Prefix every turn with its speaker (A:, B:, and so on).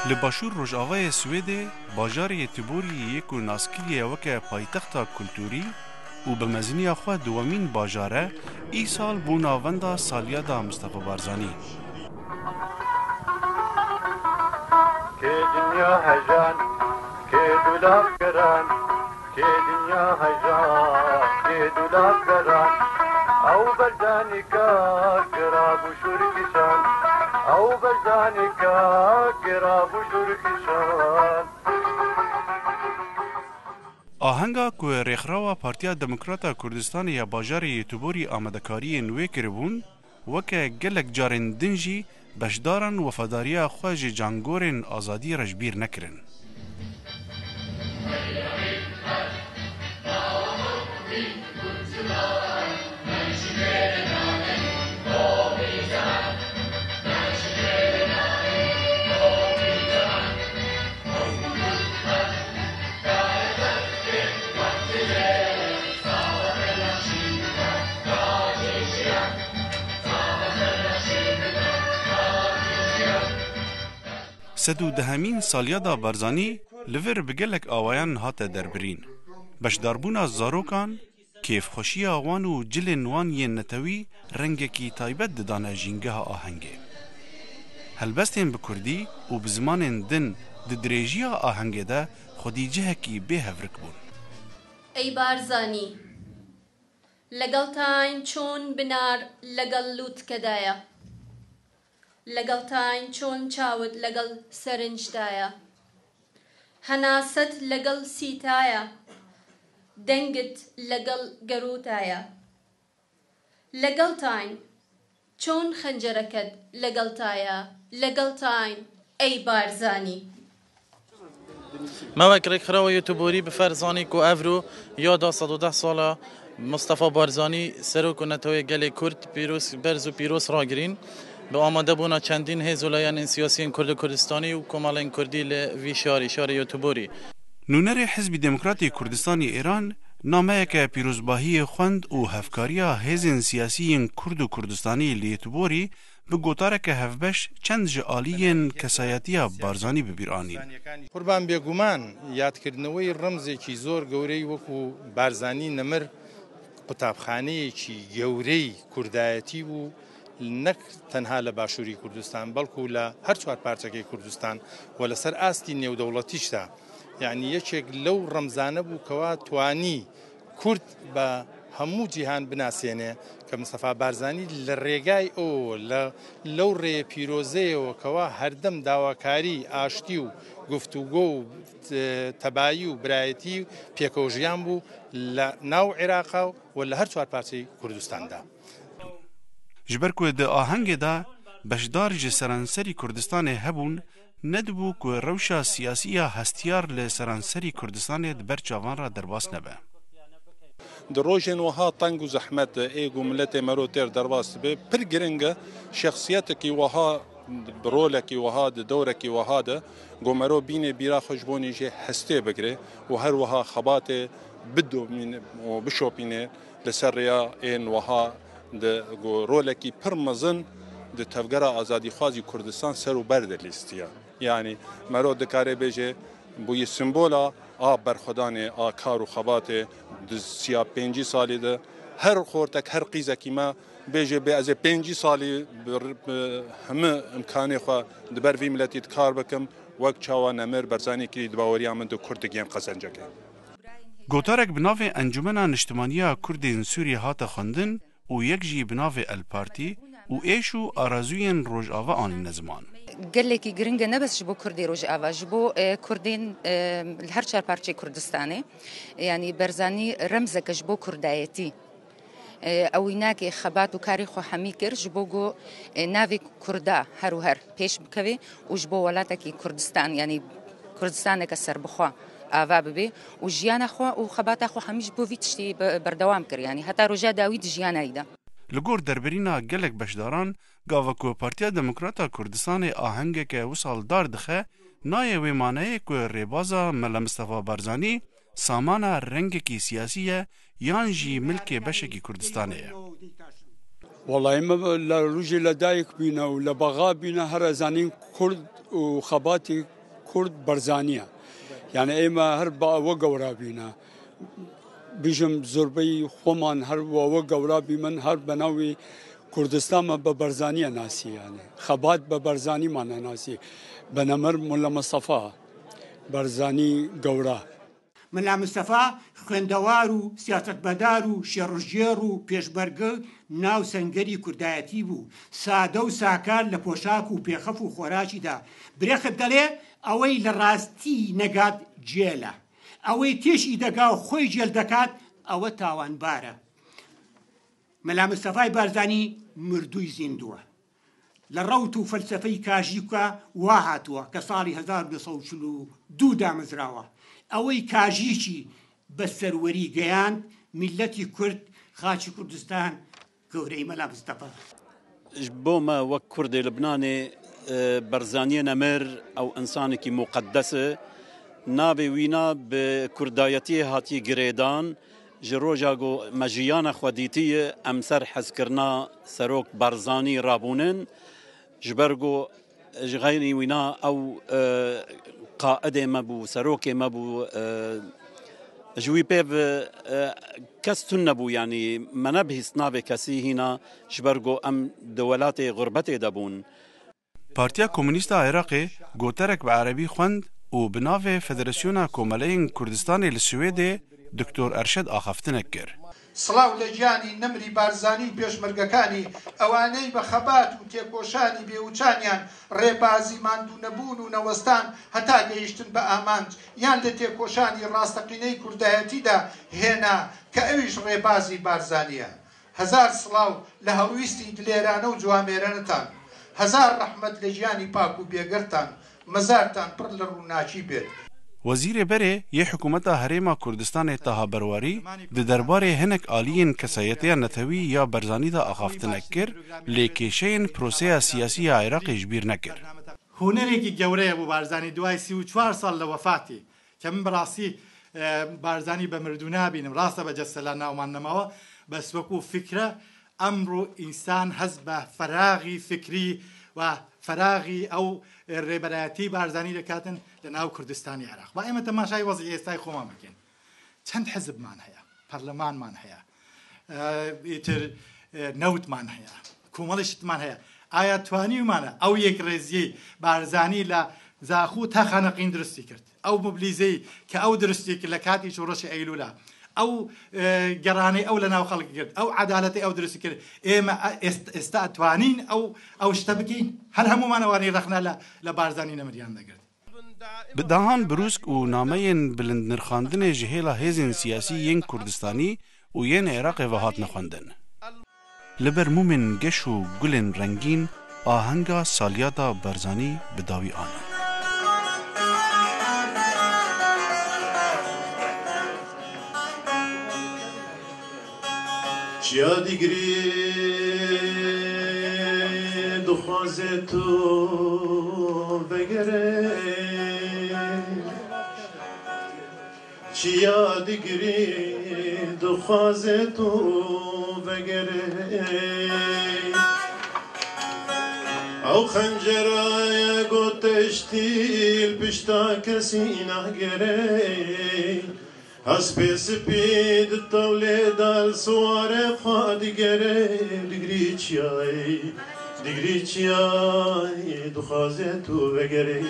A: Li başûr rojavayê Swêdê bajarê Göteborgê yê ku naskiriye weke paytexta kulturî û bi meziniya xwe duwemîn bajar e, îsal bû navenda salyada Mistefa Barzanî.
B: Kê dinya hejan, kê dulab geran, kê dinya hejan, kê dulab geran, ew Berzanî ka kirabû şûrkişan, ew Berzanî ka kirabû şûrkişan.
A: Ahenga ku Rêxirawa Partiya Demokrata Kurdistanê ya bajarê Göteborgê amadekariyên wê kiribûn, weke gelek carên din jî beşdaran wefadariya xwe ji cangorên azadiyê re ji bîr nekirin. 110emîn salyada Barzanî li vir bi gelek awayan hate derbirîn. Beşdarbûna zarokan, kêfxweşiya wan û cilên wan yên netewî rengekî taybet didane jîngeha ahengê. Helbestên bi Kurdî û bi zimanên din di dirêjiya ahengê de xwedî cihekî bê hevrik bûn.
C: Ey Barzanî, لەگەڵتاین چۆن بنار لەگەڵ لووتکەدایە، لەگەڵتاین چۆن چاوت لەگەڵ سەرنجدایە، هەناسەت لەگەڵ سیتایە، دەنگت لەگەڵ گەروتایە، لەگەڵتاین چۆن خەنجەرەکەت لەگەڵتایە، لەگەڵتاین ئەی بارزانی.
D: Me wek rêkxirawa Göteborgê bi ferzanî ku evro yada 110 sala Mustafa Barzanî serok û neteweyê gelê Kurd pîroz berz û pîroz ragirîn bi amadebûna çendîn hêz û layanên siyasiyên Kurd û Kurdistanî û komelên Kurdî li vî şarî şarê Göteborgê.
A: Nûnerê Hizbî Demokratê Kurdistanê Îran nameyeke pîrozbahiyê xwend û hevkariya hêzên siyasî yên Kurd û Kurdistanî li Göteborgê bi gotareke hevbeş çend ji aliyên kesayetiya Barzanî bi bîr anîn.
E: قوربان بێگومان یادکردنەوەی ڕەمزێکی زۆر گەورەی وەکو بارزانی نەمر قوتابخانەیەکی گەورەی کوردایەتی بوو نەک تەنها لە باشووری کوردستان بەڵکو لە هەر چوار پارچەکەی کوردستان و لەسەر ئاستی نێودەوڵەتیشدا یعنی یەکێک لەو ڕەمزانە بوو کەوا توانی کورد بە هەموو جیهان بناسێنێ کە مستەفا بارزانی لە ڕێگای ئەوەوە لە لەو ڕێیە پیرۆزەیەوە کەوا هەردەم داواکاری ئاشتی و گفتوگۆ و تەبایی و برایەتی و پێکەوە ژیان بوو لە ناو عێراقا و لە هەر چوار پارچەی کوردستاندا.
A: Ji ber ku di ahengê de beşdar ji seranserî Kurdistanê hebûn, nedibû ku rewşa siyasî ya hestiyar li seranserî Kurdistanê di ber çavan re derbas nebe.
F: Di rojên wiha teng û zehmet de ê ku miletê me ro têr derbas dibe, pir giring e şexsiyetekî wiha bi rolekî wiha di dewrekî wiha de ku mero bînê bîra xwe ji bo nî jê hestê bigire û her wiha xebatê bidomîne û bişopîne li ser rêya ên wiha di ku rolekî pir mezin di tevgera azadîxwazî Kurdistan ser û ber de lîstiye. Yanî mero dikare bêje bûye simbola a berxwedanê a kar û xebatê di siya 50 salî de her xortek her qîzekî me bêje bê ez ê 50 salî bi hemû imkanê xwe di ber vî miletî dikar bikim wek çawa nemir Berzanî kirî di baweriya min de Kurd digihên qezencekê.
A: Gotarek bi navê Encumena Niştimaniya Kurdên Sûriyê hate xwendin û yek jî bi navê El Partî û êş û arazûyên Rojava anîne ziman.
G: Gelekî giring e ne bes ji bo Kurdê Rojava, ji bo Kurdên li her çar parçeyê Kurdistanê. Yanî Berzanî remzeke ji bo Kurdayetî. Ew wînakê xebat û karê xwe hemî kir ji bo ku navê Kurda her û her pêş bikeve û ji bo welatekî Kurdistan yanî Kurdistaneke serbixwe ava bibe û jiyana xwe û xebata xwe hemî ji bo vî tiştî berdewam kir yanî heta roja dawî di jiyanayî de.
A: Li gor derbirîna gelek beşdaran gava ku Partiya Demokrata Kurdistanê ahengeke wisa li dar dixe, nayê wê maneyê ku rêbaza Mela Mistefa Barzanî samana rengekî siyasî ye yan jî milkê beşekî Kurdistanê ye.
H: Wellahî me li rojê li dayik bîne û li baxa bîne her zanîn Kurd û xebatê. کورد بەرزانیە یعنی ئێمە هەر بە ئەوە گەورە بینە بیژم زۆربەی خۆمان هەر ئەوە گەورە بیمن هەر بە ناوی کوردستانمە بە بەرزانیە ناسی یعنی خەبات بە بەرزانیمانە ناسی بە نەمر ملا مستەفا بەرزانی گەورە.
I: مەلا مستەفا خوێندەوار و سیاسەتمەدار و شێڕشگێڕ و پێشمەرگە ناو سەنگەری کوردایەتی بوو، سادە و ساکار لە پۆشاک و پێخەف و خۆراکیدا. برێخت دەڵێ، ئەوەی لە ڕاستی نەگات گێلە، ئەوەی تێشی دەگا و خۆی گێل دەکات، ئەوە تاوانبارە. مەلا مستەفای بارزانی مردووی زیندووە. لە ڕەوت و فەلسەفەی کاژیکا وا هاتووە کە ساڵی 1942 دامەزراوە، ئەوەی کاژیکی بە سەروەری گەیاند میللەتی کورد، خاکی کوردستان، گەورەی مەلا مستەفا.
J: بۆ مە وەک کوردێ لبنانێ بەرزانیە نەمر ئەو ئینسانێکی موقەدەسە ناوێ وینا بە کوردایەتیێ هاتیە گرێدان ji roja ku me jiyana xwe dîtiye em ser hezkirina Serok Barzanî rabûnin ji ber ku ji xeynî wîna ew qaidê me bû serokê me bû ji wî pê kes tun nebû yanî me nebihîst navê kesî hîna ji ber ku em di welatê gurbetê de bûn.
A: Partiya Komûnîst a Iraqê gotarek bi erebî xwend û bi navê Federasyona Komeleyên Kurdistanê li Swêdê Doktor Erşed axaftinek kir.
K: سڵاو لە گیانی نەمری بارزانی و پێشمەرگەکانی، ئەوانەی بە خەبات و تێکۆشانی بێوچانیان ڕێبازی ماندوونەبوون و نەوەستان هەتا گەیشتن بە ئامانج یان لە تێکۆشانی ڕاستەقینەی کوردایەتیدا هێنا کە ئەویش ڕێبازی بارزانییە. هەزار سڵاو لە هەڵویستی دلێرانە و جوامێرەنەتان. هەزار ڕەحمەت لە گیانی پاک و بێگەردتان، مەزارتان پڕ لە ڕووناکی بێت.
A: Wezîrê berê yê Hikûmeta Herêma Kurdistanê Taha Berwarî di derbarê hinek aliyên kesayetiya netewî ya Berzanî de axaftinek kir lê kêşeyên proseya siyasî ya Iraqê ji bîr nekir.
L: هونەرێکی گەورەیە بۆ بارزانی دوای 34 ساڵ لە وەفاتی کە من بەڕاستی بارزانی بە مردوو نابینم، ڕاستە بە جەستە لە ناومان نەماوە، بەس وەکو فیکرە ئەمڕۆ ئینسان هەست بە فەراغی فیکری و فەراغی ئەو ڕێبەرایەتی بارزانی دەکاتن لە ناو کوردستانی عێراق. با ئێمە تەماشای وەزعی ئێستای خۆمان بکەین، چەند حزبمان هەیە، پەرلەمانمان هەیە، ئیتر نەوتمان هەیە، کۆمەڵی شتمان هەیە. ئایا توانیومانە ئەو یەکڕێزیەی بارزانی لە زاخۆ تا خانەقین دروستی کرد، ئەو مبلیزەی کە ئەو دروستی کرد لە کاتی شۆڕشی ئەیلولا، ئەو گەڕانەی ئەو لە ناو خەڵک کرد، ئەو عەدالەتەی ئەو دروستی کرد، ئێمە ئێستا توانین ئەو شتە بکەین؟ هەر هەموومان ئەوانەی ڕەخنە لە بارزانی نەمریان دەگرت.
A: Bi dehan brûsk û nameyên bilindnirxandinê ji hêla hêzên siyasî yên Kurdistanî û yên Iraqê ve hatine xwendin. Li ber mûmên geş û gulên rengîn ahenga salyada Barzanî bi dawî anîn.
M: Çiya digirî dixwaze tu vegere Çiya digirî dixwaze tu vegere Ew xenceraya goteştîl pişta kesî nagere Hespê spî di tewlê de li siwarê xwe digere Digirî çiyayê, digirî çiyayê dixwaze tu vegerê.